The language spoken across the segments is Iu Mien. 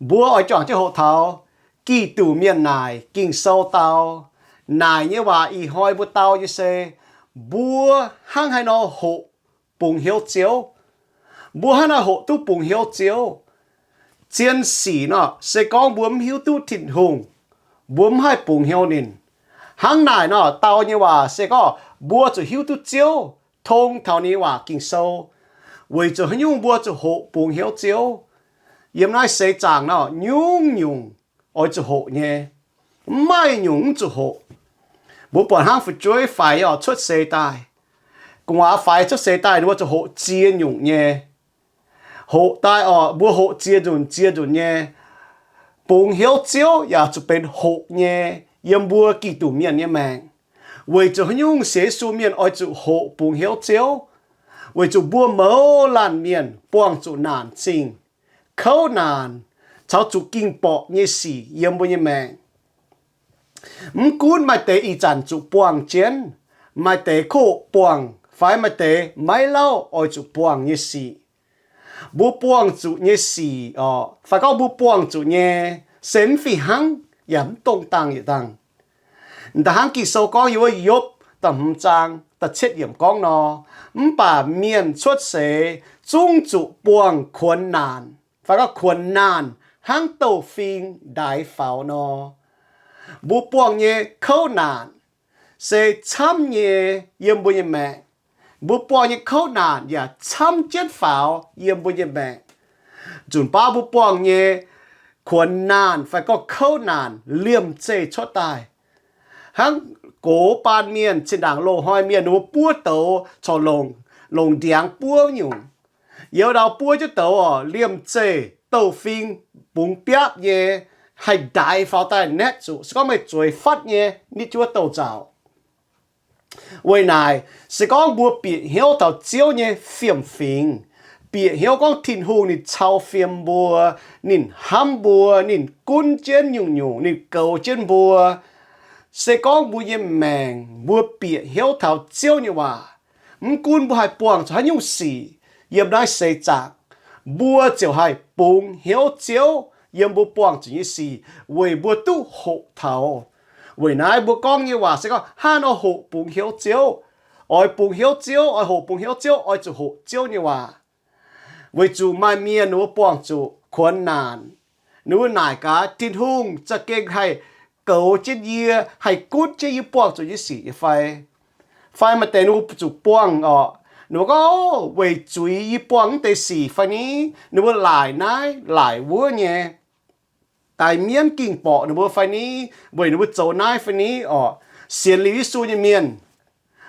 Mbuo oix juangc jienv hoqc taux Giduc mienh naaic Ging-Sou dau. Naaic nyei waac ih hnoi mbuo dau nyei se mbuo hnangv haaix nor hoqc bungx hnyouv Ziouv. Mbuo hnangv haaix nor hoqc duqv bungx hnyouv Ziouv? Zien sic nor, se gorngv mbuo mv hiuv duqv Tin-Hungh, mbuo mv haih bungx hnyouv ninh. Hnangv naaic nor, dau nyei waac se gorngv mbuo zuqc hiuv duqv Ziouv, tong taux ninh nyei waac Ging-Sou, weic zuqc haaix nyungc mbuo zuqc hoqc bungx hnyouv Ziouv. Yiem naaiv seix zaangc nor, nyungc-nyungc oix zuqc hoqc nyei, mv maaih nyungc mv zuqc hoqc. Mbuo buatc hnangv fu'jueiv faix oc cuotv seix daaih, gu'nguaaz faix cuotv seix daaih, ninh mbuo zuqc hoqc ziex nyungc nyei. Hoqc daaih oc, mbuo hoqc ziex nzunc ziex nzunc nyei. Bungx hnyouv Ziouv yaac zuqc benx hoqc nyei yiem mbuo Giduc mienh nyei maengc. Weic zuqc haaix nyungc sienx Yesu mienh oix zuqc hoqc bungx hnyouv Ziouv? Weic zuqc mbuo mouz laanh mienh buangh zuqc naanc zingh, kouv naanc, caux zuqc ging-borqc nyei sic yiem mbuo nyei maengc. Mv gunv maaih deix ih zanc zuqc buangh jienv, maaih deix koqv buangh, fai maaih deix maiv lauh oix zuqc buangh nyei sic. Mbuo buangh zuqc nyei sic oc, fai gorngv mbuo buangh zuqc nyei, se mv fih hnangv yaac mv dongh dangh yietc dangh. Da'hnangv Ging-Sou gorngv yiem wuov Yopv da'hmz zaang da'cietv yiemc gorngv nor, mv baac mienh cuotv seix zungv zuqc buangh kuonx naanc, fai gorngv kuonx naanc hnangv douh fing ndaix faaux nor. Mbuo buangh nyei kouv naanc se camv nyei yiem mbuo nyei maengc. Mbuo buangh nyei kouv naanc yaac camv jienv faaux yiem mbuo nyei maengc. Nzunc baav mbuo buangh nyei kuonx naanc fai gorngv kouv naanc liemh zeih cuotv daaih. Hnangv gox baan mienh, zinh ndaangc loz-hnoi mienh ninh mbuo buov douz corc longc, longc ndiangx buov nyungc. Youz ndau buov jienv douz oc, liemh zeih douh fing bungx biapv nyei, haih ndaix faaux daaih naetv zuqc. Se gorngv meih zueiz fatv nyei, nitv jienv wuov douz-nzauc. Weic naaic, se gorngv mbuo bieqc hnyouv taux Ziouv nyei fiem-fingx, bieqc hnyouv gorngv Tin-Hungh ninh cau fiem mbuo, ninh hnamv mbuo, ninh gunv jienv nyungc-nyungc, ninh goux jienv mbuo, se gorngv mbuo nyei maengc mbuo bieqc hnyouv taux Ziouv nyei waac, mv gunv mbuo haih buangh zuqc haaix nyungc sic yiem naaiv seix zaangc, mbuo ziouc haih bungx hnyouv Ziouv yiem mbuo buangh zuqc nyei sic weic mbuo duqv hoqc taux. Weic naaiv mbuo gorngv nyei waac se gorngv hnangv nor hoqc bungx hnyouv Ziouv. Oix bungx hnyouv Ziouv, oix hoqc bungx hnyouv Ziouv, oix zuqc hoqc Ziouv nyei waac. Weic zuqc maaih mienh ninh mbuo buangh zuqc kuonx naanc, ninh mbuo naaic gaax, Tin-Hungh za'gengh haih goux jienv yie, haih gunv jienv yie buangh zuqc nyei sic nyei fai? Fai maaih deix ninh mbuo zuqc buangh oc, ninh mbuo gorngv, weic zuiz yie buangh mv deix sic fai ni? Ninh mbuo laaic naaiv laaic wuov nyei. Daaih mienv ging-borqc ninh mbuo fai ni? Weic ninh mbuo zoux naaiv fai ni oc? Sienx liuz Yesu nyei mienh,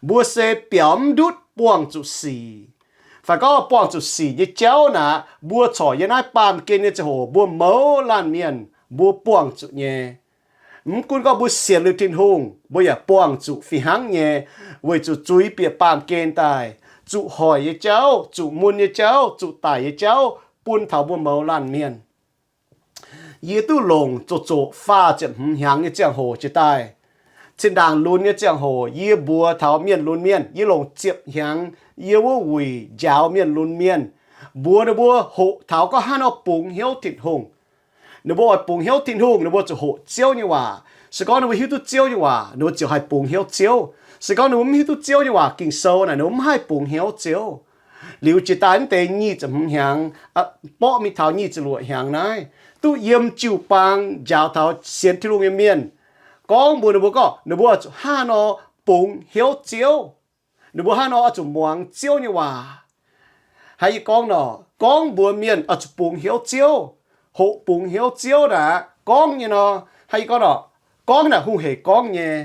mbuo se biaux mv ndutv buangh zuqc sic. Fai gorngv buangh zuqc sic nyei jauv naaic, mbuo corc yiem naaiv baamh gen nyei ziangh hoc mbuo mouz laanh mienh mbuo buangh zuqc nyei. Mv gunv gorngv mbuo sienx liuz Tin-Hungh, mbuo yaac buangh zuqc fih hnangv nyei, weic zuqc zuiz bieqc baamh gen daaih, zuqc hoic nyei jauv, zuqc mun nyei jauv, zuqc daic nyei jauv bun taux mbuo mouz laanh mienh. Yie duqv longc zoqc zoqc faah ziepc hmz hnyangx nyei ziangh hoc jiex daaih. Zinh ndaangc lunx nyei ziangh hoc yie mbuox taux mienh lunx mienh, yie longc ziepc hnyangx yie wuov wuic njaaux mienh lunx mienh, mbuox ninh mbuo hoqc taux gorngv hnangv nor bungx hnyouv Tin-Hungh. Ninh mbuo oix bungx hnyouv Tin-Hungh, ninh mbuo zuqc hoqc Ziouv nyei waac. Se gorngv ninh mbuo hiuv duqv Ziouv nyei waac, ninh mbuo ziouc haih bungx hnyouv Ziouv. Se gorngv ninh mbuo mv hiuv duqv Ziouv nyei waac Ging-Sou naaic, ninh mbuo mv haih bungx hnyouv Ziouv. Liuz jiex daaih mv deix nyic ziepc hmz hnyangx, mborqv mingh taux nyic ziepc luoqc hnyangx naaiv, duqv yiem jiu-baang njaaux taux sienx Tin-Hungh nyei mienh, gorngv mbuox ninh mbuo gorngv ninh mbuo zuqc hnangv nor bungx hnyouv Ziouv. Ninh mbuo hnangv nor oix zuqc muangx Ziouv nyei waac. Hnangv yie gorngv nor, gorngv mbuox mienh oix zuqc bungx hnyouv Ziouv, hoqc bungx hnyouv Ziouv naaic, gorngv nyei nor, hnangv yie gorngv nor, gorngv naaic hungh hec gorngv nyei.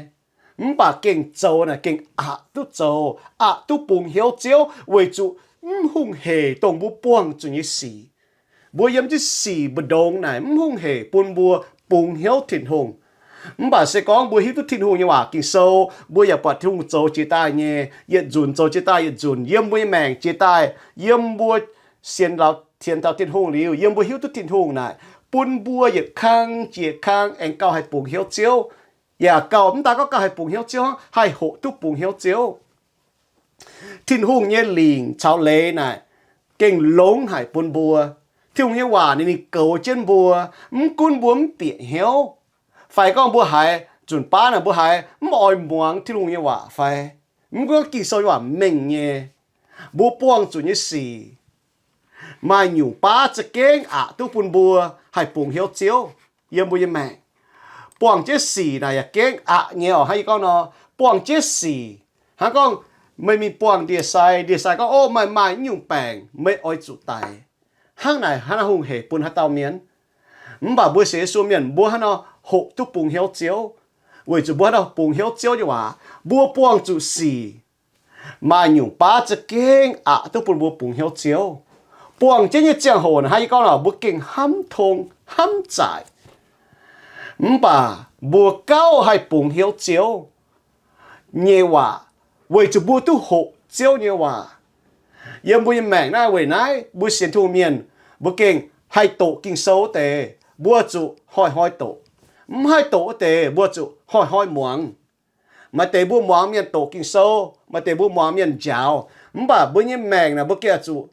Mv baac gengh zoux naaic gengh aqc duqv zoux, aqc duqv bungx hnyouv Ziouv weic zuqc mv hungh hec dongh mbuo buangh zuqc nyei sic. Mbuo yiem jienv sic mbu'ndongx naaic mv hungh hec bun mbuo bungx hnyouv Tin-Hungh. Mv baac se gorngv mbuo hiuv duqv Tin-Hungh nyei waac Ging-Sou, mbuo yaac buatc Tin-Hungh zoux jiex daaih nyei, yietc nzunc zoux jiex daaih yietc nzunc, yiem mbuo nyei maengc jiex daaih, yiem mbuo sienx taux Tin-Hungh liuz, yiem mbuo hiuv duqv Tin-Hungh naaic, bun mbuo yietc kang jiex kang aengx gauh haih bungx hnyouv Ziouv. Yaac gauh mv daan gorngv gauh haih bungx hnyouv Ziouv, haih hoqc duqv bungx hnyouv Ziouv. Tin-Hungh nyei lingc caux leiz naaic gengh longx haic bun mbuo. Tin-Hungh nyei waac ninh, ninh goux jienv mbuo, mv gunv mbuo mv bieqc hnyouv, fai gorngv mbuo haiz nzunc baav naaic mbuo haiz mv oix muangx Tin-Hungh nyei waac fai mv gunv Ging-Sou nyei waac mengh nyei, mbuo buangh zuqc nyei sic, maaih nyungc baav za'gengh aqc duqv bun mbuo haih bungx hnyouv Ziouv yiem mbuo nyei maengc. Buangh jienv sic naaic yaac gengh aqc nyei oc. Hnangv yie gorngv nor, buangh jienv sic, hnangv gorngv meih mingh buangh ndie-sai, ndie-sai gorngv, Ov, meih maaih nyungc baengc meih oix zuqc daic. Hnangv naaic hnangv naaiv hungh heic bun haaix dauh mienh. Mv baac mbuo sienx Yesu mienh mbuo hnangv nor hoqc duqv bungx hnyouv Ziouv, weic zuqc mbuo hnangv nor bungx hnyouv Ziouv nyei waac. Mbuo buangh zuqc sic, maaih nyungc baav za'gengh aqc duqv bun mbuo bungx hnyouv Ziouv. Buangh jienv nyei ziangh hoc naaic hnangv yie gorngv nor, mbuo gengh hnamv tong hnamv zaaic. Mv baac mbuo gauh haih bungx hnyouv Ziouv nyei waac, weic zuqc mbuo duqv hoqc Ziouv nyei waac. Yiem mbuo nyei maengc naaiv weic naaiv mbuo sienx Tin-Hungh mienh, mbuo gengh haih doqc Ging-Sou wuov deix, mbuo zuqc hnoi-hnoi doqc. Mv haih doqc wuov deix, mbuo zuqc hnoi-hnoi muangx. Maaih deix mbuo muangx mienh doqc Ging-Sou, maaih deix mbuo muangx mienh njaaux. Mv baac mbuo nyei maengc naaic mbuo gengh zuqc,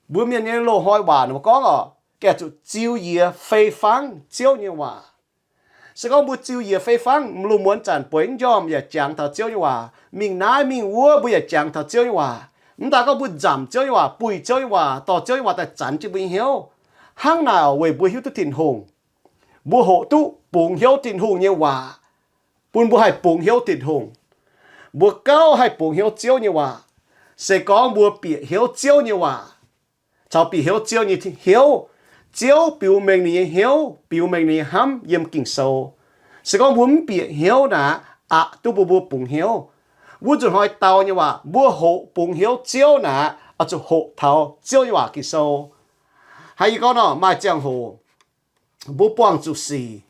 mbuo mienh nyei loz-hnoi waac mbuo gorngv oc, gengh zuqc ziux yie fei fangv Ziouv nyei waac. Se gorngv mbuo ziux yie fei fangv, lungh muonz zanc bueix njormh yaac jangx taux Ziouv nyei waac, mingh naaiv mingh wuov mbuo yaac jangx taux Ziouv nyei waac. Mv daaih gorngv mbuo nzamc Ziouv nyei waac, buih Ziouv nyei waac, dorh Ziouv nyei waac daaih zanx jienv mbuo nyei hnyouv. Hnangv naaic weic mbuo hiuv duqv Tin-Hungh, mbuo hoqc duqv bungx hnyouv Tin-Hungh nyei waac, bun mbuo haih bungx hnyouv Tin-Hungh. Mbuo gauh haih bungx hnyouv Ziouv nyei waac, se gorngv mbuo bieqc hnyouv Ziouv nyei waac, caux bieqc hnyouv Ziouv nyei hnyouv. Ziouv biux mengh ninh nyei hnyouv, biux mengh ninh nyei hnamv yiem Ging-Sou. Se gorngv mbuo mv bieqc hnyouv naaic, aqc duqv bun mbuo bungx hnyouv. Wuov nzunc hnoi dau nyei waac, mbuo hoqc bungx hnyouv Ziouv naaic, oix zuqc hoqc taux Ziouv nyei waac Ging-Sou. Hnangv yie gorngv nor, maaih ziangh hoc mbuo buangh zuqc sic,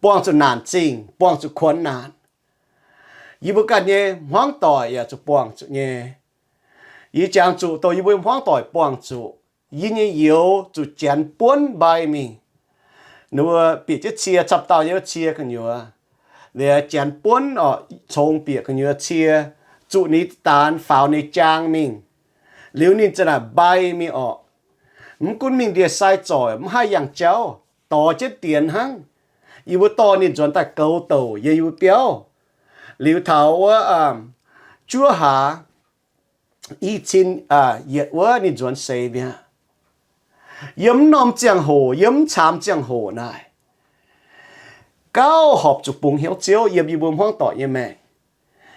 buangh zuqc naanc zingh, buangh zuqc kuonx naanc. Yie mbuo ganh nyei hmuangv doic yaac zuqc buangh zuqc nyei. Yie jangx zuqc dongh yie mbuo hmuangv doic buangh zuqc, yie nyei youz zuqc janx buonv mbai mingh. Ninh mbuo bieqc jienv cie camv dauh nyei wuov cie gu'nyuoz, liuz janx buonv oc, congx bieqc gu'nyuoz cie, zuqc ninh daanx faaux ninh jaang mingh. Liuz ninh za'naaic mbai mingh oc. Mv gunv mingh ndie-sai zoic mv haih yangh jauv, dorh jienv dienx hnangv. Yie mbuo dorh ninh nzuonx daaih goux douc yiem yie mbuo biauv. Liuz taux wuov juov hlaax i cin yietc wuov ninh nzuonx seix mi'aqv. Yiem mv norm ziangh hoc, yiem mv caamx ziangh hoc naaic, gauh horpc zuqc bungx hnyouv Ziouv yiem yie mbuo hmuangv doic nyei maengc.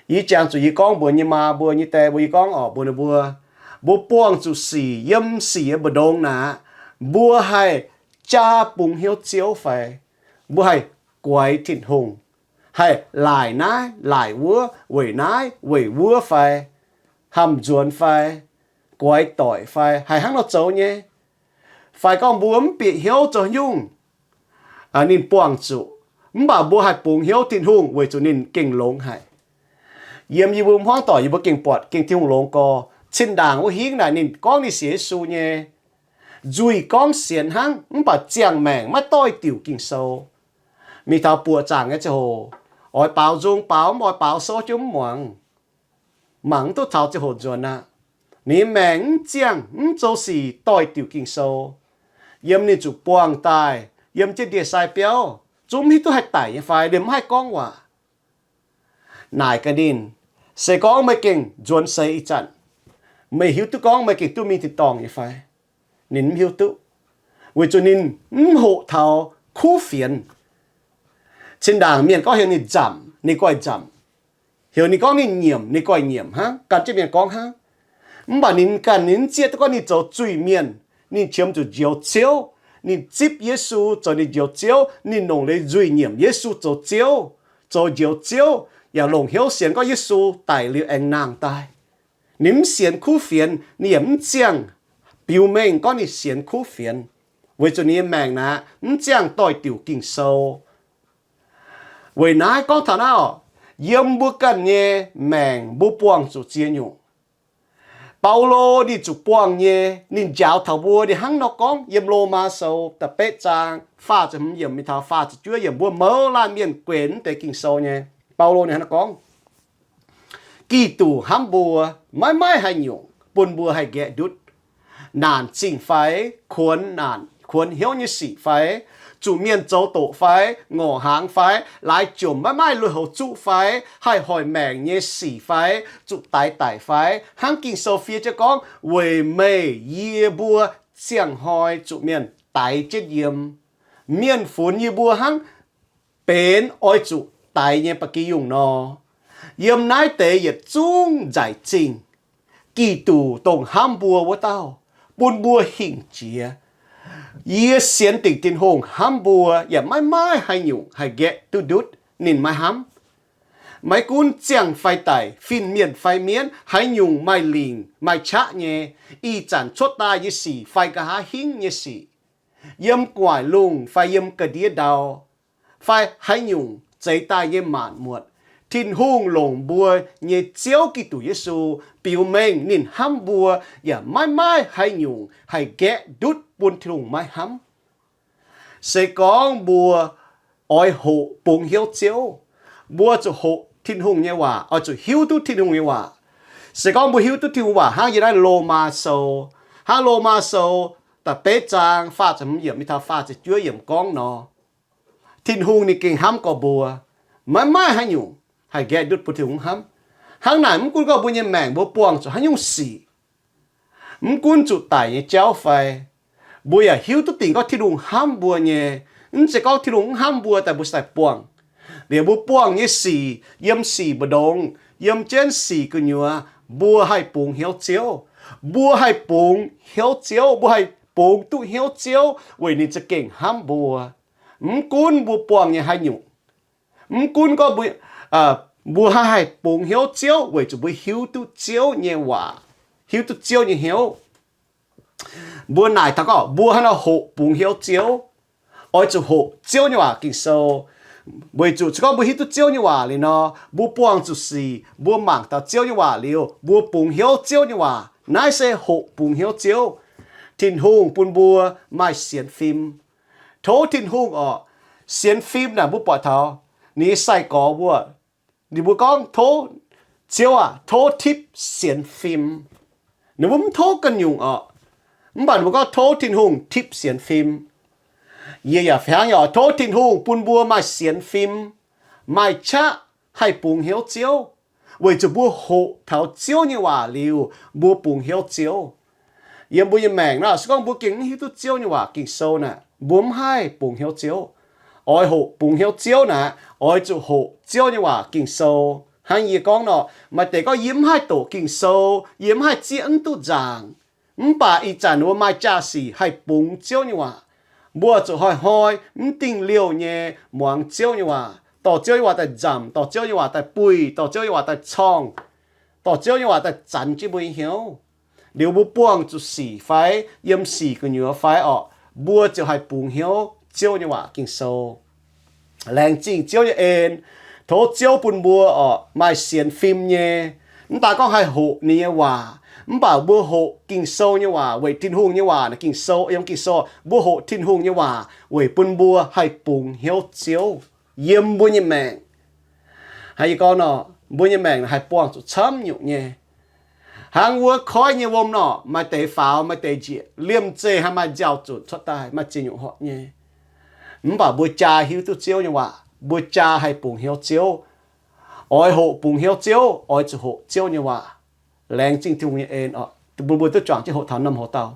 Yie jangx zuqc yie gorngv mbuox nyei maa mbuo nyei die mbuo, yie gorngv oc mbuox ninh mbuo, mbuo buangh zuqc sic, yiem sic nyei mbu'ndongx naaic, mbuo haih jaa bungx hnyouv Ziouv fai? Mbuo haih guaix Tin-Hungh, haih laaic naaiv laaic wuov, weic naaiv weic wuov fai? Hamh nzuonx fai? Guaix doic fai? Haih hnangv nor zoux nyei? Fai gorngv mbuo mv bieqc hnyouv zoux nyungc, ninh buangh zuqc, mv baac mbuo haih bungx hnyouv Tin-Hungh weic zuqc ninh gengh longx haic. Yiem yie mbuo hmuangv doic yie mbuo gengh buatc gengh Tin-Hungh longx gorx. Cin-ndaangc wuov hingv naaic ninh gorngv ninh sienx Yesu nyei, nzuih gorngv sienx hnangv, mv baac ziangh maengc maiv doix-diuc Ging-Sou. Mingh taux buoqc zaangc nyei ziangh hoc, oix baaux nzung baaux, mv oix baaux souv jienv mv muangx. Mangc mv duqv taux ziangh hoc nzuonx aqv. Ninh maengc mv ziangh, mv zoux sic doix-diuc Ging-Sou. Yiem ninh zuqc buangh daaih yiem jienv ndie-sai biauv, zungv mv hiuv duqv haih daic nyei fai, ninh mv haih gorngv waac. Naaic gaax ninh, se gorngv meih gengh nzuonx seix ih zanc, meih hiuv duqv gorngv meih gengh duqv mingh tin-dorngh nyei fai? Ninh mv hiuv duqv, weic zuqc ninh mv hoqc taux kuv fienx. Cin-ndaangc mienh gorngv heuc ninh nzamc, ninh goiv nzamc. Heuc ninh gorngv ninh nyiemc, ninh goiv nyiemc hnangv. Ganh jienv mienh gorngv hnangv. Mv baac ninh ganh ninh mv zieqv duqv gorngv ninh zoux zuiz-mienh, ninh qiemx zuqc njoux Ziouv. Ninh zipv Yesu zoux ninh njoux Ziouv, ninh longc leiz nzuih nyiemc Yesu zoux Ziouv, zoux njoux Ziouv, yaac longc hnyouv sienx gorngv Yesu daic liuz aengx nangh daaih. Ninh mv sienx kuv fienx, ninh yaac mv ziangh biux mengh gorngv ninh sienx kuv fienx, weic zuqc ninh nyei maengc naaic mv ziangh doix-diuc Ging-Sou. Weic naaiv gorngv taux naaiv oc, yiem mbuo ganh nyei maengc mbuo buangh zuqc ziex nyungc. Baulo ninh zuqc buangh nyei, ninh njaaux taux mbuo, ninh hnangv nor gorngv yiem Lomaa Sou da'betv zaang faah ziepc hmz yiemc mingh taux faah ziepc juov yiemc, mbuo mouz laanh mienh guenx deix Ging-Sou nyei. Baulo ninh hnangv nor gorngv, Giduc hnamv mbuo maiv maaih haaix nyungc bun mbuo haih nqaeqv ndutv. naanc zingh fai, kuonx naanc kuonx hnyouv nyei sic fai, zuqc mienh zoux doqc fai, ngorc hnaangx fai, laaix jomc maiv maaih lui-houx zuqv fai, haih hoic maengc nyei sic fai, zuqc daix daic fai, hnangv Ging-Sou fiev jienv gorngv, weic meih yie mbuo ziangh hnoi zuqc mienh daix jienv yiem. Mienh funx yie mbuo hnangv benx oix zuqc daix nyei ba'gi yungh nor. Yiem naaiv deix yietc zungv nzaic zingh Giduc dongh hnamv mbuo wuov dauh, bun mbuo hingh jiex. Yie sienx dingc Tin-Hungh hnamv mbuo yaac maiv maaih haaix nyungc haih nqaeqv duqv ndutv ninh maiv hnamv. Maiv gunv ziangh fai daic, fin-mienh fai mienv, haaix nyungc maaih lingc maaih qaqv nyei, ih zanc cuotv daaih nyei sic fai nqa'haav hingv nyei sic, yiem gu'nguaaic lungh fai yiem ga'ndiev ndau, fai haaix nyungc zeix daaih nyei maanc muotc, Tin-Hungh longc mbuo nyei Ziouv Giduc Yesu biux mengh ninh hnamv mbuo yaac maiv maaih haaix nyungc haih nqaeqv ndutv bun Tin-Hungh maiv hnamv. Se gorngv mbuo oix hoqc bungx hnyouv Ziouv, mbuo zuqc hoqc Tin-Hungh nyei waac, oix zuqc hiuv duqv Tin-Hungh nyei waac. Se gorngv mbuo hiuv duqv Tin-Hungh waac hnangv yiem naaiv Lomaa Sou, hnangv Lomaa Sou da'betv zaang faah ziepc hmz yiemc mingh taux faah ziepc juov yiemc gorngv nor, Tin-Hungh ninh gengh hnamv gorx mbuo, maiv maaih haaix nyungc haih nqaeqv ndutv bun Tin-Hungh hnamv. Hnangv naaic mv gunv gorngv mbuo nyei maengc mbuo buangh zuqc haaix nyungc sic, mv gunv zuqc daic nyei jauv fai, mbuo yaac hiuv duqv dingc gorngv Tin-Hungh hnamv mbuo nyei. Mv zeiz gorngv Tin-Hungh mv hnamv mbuo daaih mbuo sai buangh. Liuz mbuo buangh nyei sic, yiem sic mbu'ndongx, yiem jienv sic gu'nyuoz, mbuo haih bungx hnyouv Ziouv. Mbuo haih bungx hnyouv Ziouv, mbuo haih bungx duqv hnyouv Ziouv weic ninh za'gengh hnamv mbuo. Mv gunv mbuo buangh nyei haaix nyungc, mv gunv gorngv mbuo, mbuo haih haih bungx hnyouv Ziouv weic zuqc mbuo hiuv duqv Ziouv nyei waac, hiuv duqv Ziouv nyei hnyouv. Mbuo naaic taux gorngv mbuo hnangv nor hoqc bungx hnyouv Ziouv, oix zuqc hoqc Ziouv nyei waac Ging-Sou. Weic zuqc se gorngv mbuo hiuv duqv Ziouv nyei waac liuz nor, mbuo buangh zuqc sic, mbuo mangc taux Ziouv nyei waac liuz, mbuo bungx hnyouv Ziouv nyei waac. Naaiv se hoqc bungx hnyouv Ziouv. Tin-Hungh bun mbuo maaih sienx fim. Tov Tin-Hungh orqc, sienx fim naaic mbuo buatc taux ninh nyei sai-gorx mbuo, ninh mbuo gorngv tov, Ziouv aah, tov tipv sienx fim. Ninh mbuo mv tov ganh nyungc orqc, mv baac ninh mbuo gorngv tov Tin-Hungh tipv sienx fim. Yie yaac fih hnangv nyei orqc, tov Tin-Hungh bun mbuo maaih sienx fim, maaih qaqv haih bungx hnyouv Ziouv, weic zuqc mbuo hoqc taux Ziouv nyei waac liuz, mbuo bungx hnyouv Ziouv. Yiem mbuo nyei maengc naaic, se gorngv mbuo gengh mv hiuv duqv Ziouv nyei waac Ging-Sou naaic, mbuo mv haih bungx hnyouv Ziouv. Oix hoqc bungx hnyouv Ziouv naaic, oix zuqc hoqc Ziouv nyei waac Ging-Sou. Hnangv yie gorngv nor, maaih deix gorngv yie mv haih doqc Ging-Sou, yie mv haih zieqv mv duqv nzaangc. Mv baac ih zanc wuov maaih jaa-sic haih bungx Ziouv nyei waac. Mbuo zuqc hnoi-hnoi mv dingh liouh nyei muangx Ziouv nyei waac, dorh Ziouv nyei waac daaih nzamc, dorh Ziouv nyei waac daaih buih, dorh Ziouv nyei waac daaih corngh, dorh Ziouv nyei waac daaih zanx jienv mbuo nyei hnyouv. Liuz mbuo buangh zuqc sic fai yiem sic gu'nyuoz fai orqc, mbuo ziouc haih bungx hnyouv Ziouv nyei waac Ging-Sou. Laengz zingh Ziouv nyei en. Tov Ziouv bun mbuo orqc maaih sienx fim nyei, mv daaih gorngv haih hoqc ninh nyei waac, mv baac mbuo hoqc Ging-Sou nyei waac, weic Tin-Hungh nyei waac naaic, Ging-Sou, yiem Ging-Sou, mbuo hoqc Tin-Hungh nyei waac weic bun mbuo haih bungx hnyouv Ziouv yiem mbuo nyei maengc. Hnangv yie gorngv nor, mbuo nyei maengc haih buangh zuqc camv nyungc nyei. Hnangv wuov koiv nyei wuom nor, maaih deix faaux, maaih deix njiec, liemh zeih haih maaih nziaaux-zunc cuotv daaih, maaih ziex nyungc horpc nyei. Mv baac mbuo jaa hiuv duqv Ziouv nyei waac, mbuo jaa haih bungx hnyouv Ziouv. Oix hoqc bungx hnyouv Ziouv, oix zuqc hoqc Ziouv nyei waac. Laengz zingh Tin-Hungh nyei en orqc, bun mbuo duqv juangc jienv hoqc taux norm hoc dauh.